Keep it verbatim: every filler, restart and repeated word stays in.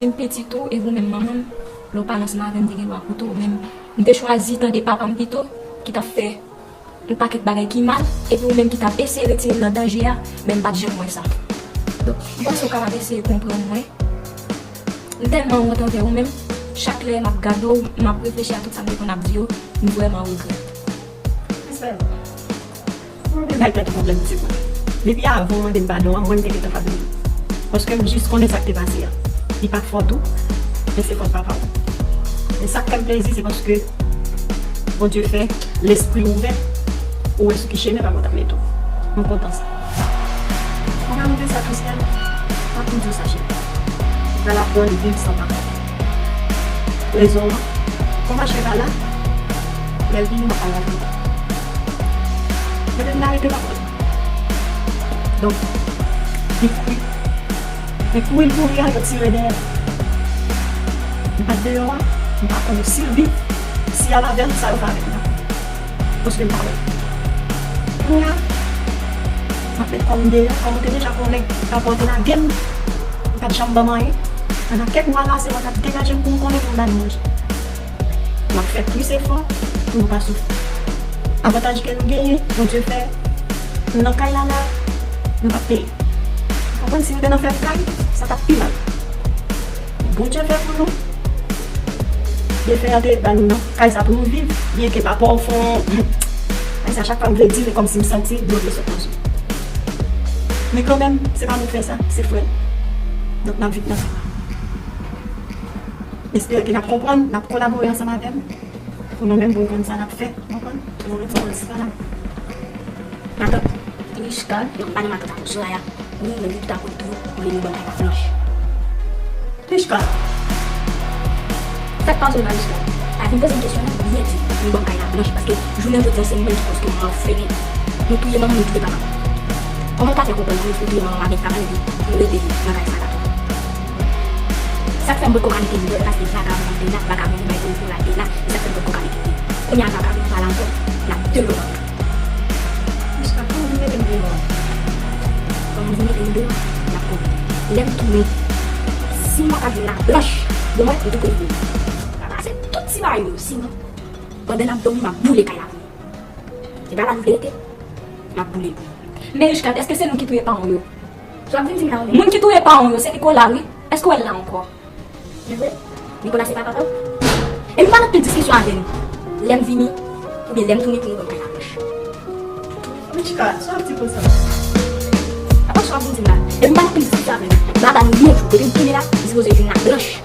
M pitit ou, epi ou menm manman m, lè w pa nan ansanm avè m, m te gen dwa koute w, men m te chwazi tande papa m pito, ki t ap fè yon pakèt bagay ki mal, epi ou menm ki t ap eseye retire m nan danje a, men m pa t janm wè sa. Donk, m panse w kapab eseye konprann mwen. M tèlman wont anvè ou menm, chak lè m ap gade w, m ap reflechi a tout sa m te konn ap di yo, m vrèman regrèt. Respè. Mwen te bay tèt ou pwoblèm, pitit mwen. Depi avan w mande m padon an, mwen m te gentan padone w. Paske m jis konnen sa k te pase a. Li pa t fòt ou, men se fòt papa w. Men sa k fè m plezi, se paske Bondye fè lespri w ouvè, ou wè sou ki chemen papa w t ap mete w. Mwen kontan sa. Mwen pa mande sa, Christelle. Pa pou di w sa, cheri. Pral aprann viv san papa. Rezon an, kòm achèv a la, lè l vini, m ap pale avè l. Mete m nan rete pa pran. Donk, li kouri. Li kouri, l kouri al retire dèyè. M pa t deyò a, m pa konnen si l viv, si y al avè l, sa yo fè avèk li. Paske m pa wè. Kounye a, m ap met kò m deyò, kòm ou te deja konnen, papa w te lage m, li pa t janm ban m anyen. Pandan kèk mwa la, se mwen k ap degaje m pou m konnen pou m ba nou manje. M ap fè plis efò pou nou pa soufri. Avantaj ke nou genyen, Bondye fè, nou nan kay la la, nou p ap peye. Ou konprann, si nou te nan fèb kay, sa t ap pi mal. Bondye fè pou nou. Byenfè an te ba nou nan kay sa pou nou viv, byenke papa w fè yon, kay sa chak fwa m vle di, men kòmsi m santi dlo vle sot nan je m. Men kanmenm, se pa nou k fè sa, se frè l. Donk, n ap viv nan sa. M espere ke n ap konprann, n ap kolabore ansanm avè m pou nou menm konprann sa n ap fè, konprann? Pou nou menm konprann sa n ap. Matant, Richka, donk, m pa nan matant ak Soraya. Wi, men li tout akoz tou, li vle nou ban kay la blanch. Richka. Sa k pase la, Richka? Pa vin poze m kesyon nan, byen di, nou ban kay la blanch, paske jounen jodi a, se mwen ki koz ke nou anfrennen. Nou touye manman m, nou touye papa m. Kòman w ka fè konprann pou nou touye manman m avèk papa m, epi nou rete nan kay sa la tou? Sa k fè m potko ka mete m deyò, paske vagabon m te la, vagabon m bay pou l pou l al te la, e sa k fè m potko ka mete m deyò. Kounye a, vagabon m pa la ankò, n ap deyò. Jiska kòman vin mete m deyò a? Kòman vin mete m deyò a? N ap konnen. Lè m tounen, si m pa ka jwenn la blanch, bon, mwen, m tou konnen. Pase tout ti bagay yo, sinon, pandan n ap dòmi, m ap boule kay la pou nou. Se pa la nou vle rete, n ap boule l pou nou. Men Richka, èske se nou ki touye paran w yo? Sa w ap vin di m la, wi. Moun ki touye paran w yo, se Nicolas, wi. Èske w wè l la ankò? Men vre, Nicolas se pa papa w. Epi pa nan pil diskisyon avè m. Lè m vini, oubyen lè m tounen pou nou ban m kay la blanch. Richka, sa w ap di konsa? Apa sa w ap vin di m la? Epi pa nan pil diskisyon avè m. Baba nou yon jou, depi m tounen la, li sipoze vin la blanch.